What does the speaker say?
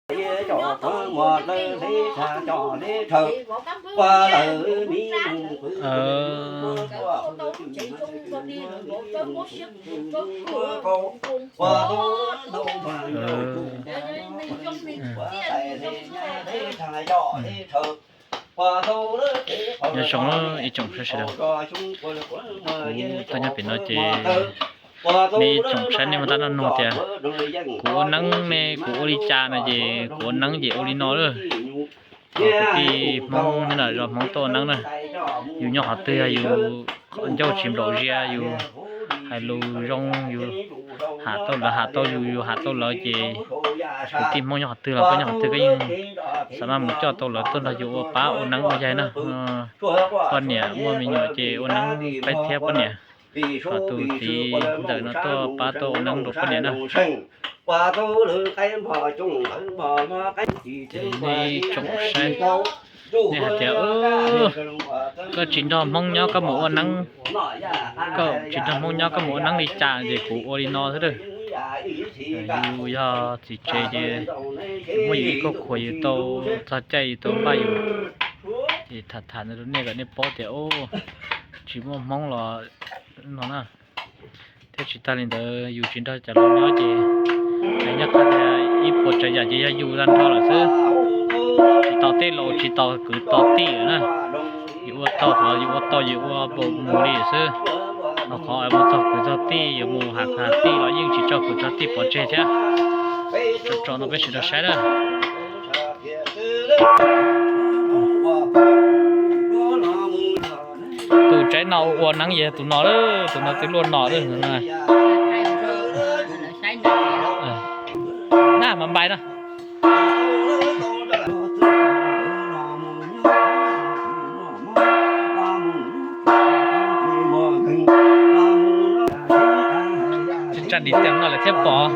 Nyob zoo ib tsoom saib sawv daws, kuv tuaj nyob pem no ces nej ib tsoom saib nej mas tab noj nug tias kuv ua neeb ne kuv ua li cas no ces kuv ua neeb ces ua li no lawm. Kwv tij Hmoob nyob nram zos Hmoob tuaj ua neeb na, yus nyob qhov twg yog yus qhov ncauj tsis nplaum zias, yus hais lus zoo, yus ham tau lawv ham tau yus, yus ham tau lawv ces kwv tij Hmoob nyob qhov twg los koj nyob qhov twg koj yeej xav mas mus coj tau lawv tuaj nrog yus ua pab ua neeb ua yaig na. Poj niam muaj me nyuam ces ua neeb peb thiab poj niam, kom tus txiv ntxawm no tuaj pab tuaj ua neeb rau poj niam na. Ces nej tsoom saib, nej hais tias koj tsis nrog Hmoob nyob koj mus ua neeb, koj tsis nrog Hmoob nyob koj mus ua neeb li cas ces kuv ua li no xwb. Yus yog txiv tsev ces muab yus ib kauj khuas yus tau txog caij yus tau npaj yus, ces tham tham rau nej kom nej paub tias tsis muaj Hmoob los no na. Thiab tsis tag li ntawd yus tsis nrog cov laus nyob ces nyob qab tias ib puas tsav yam ces yog yus tag nrho lawm xwb. Tsis tos tej laus tsis tos kwv tos tij lawm na. Yus ua tau qhov yus ua tau yus ua npaum mus li xwb. Ho qhov mus txog kwv txog tij yuav mus ham kwv ham tij los yeej tsis tso kwv tso tij pov tseg thiab. Tso tso no peb sawv daws saib na. Tus tsaib no ua neeb yog tus no, tus no twb luaj no. Na mas npai na. Tsam dim tiag no lawm thiaj pom.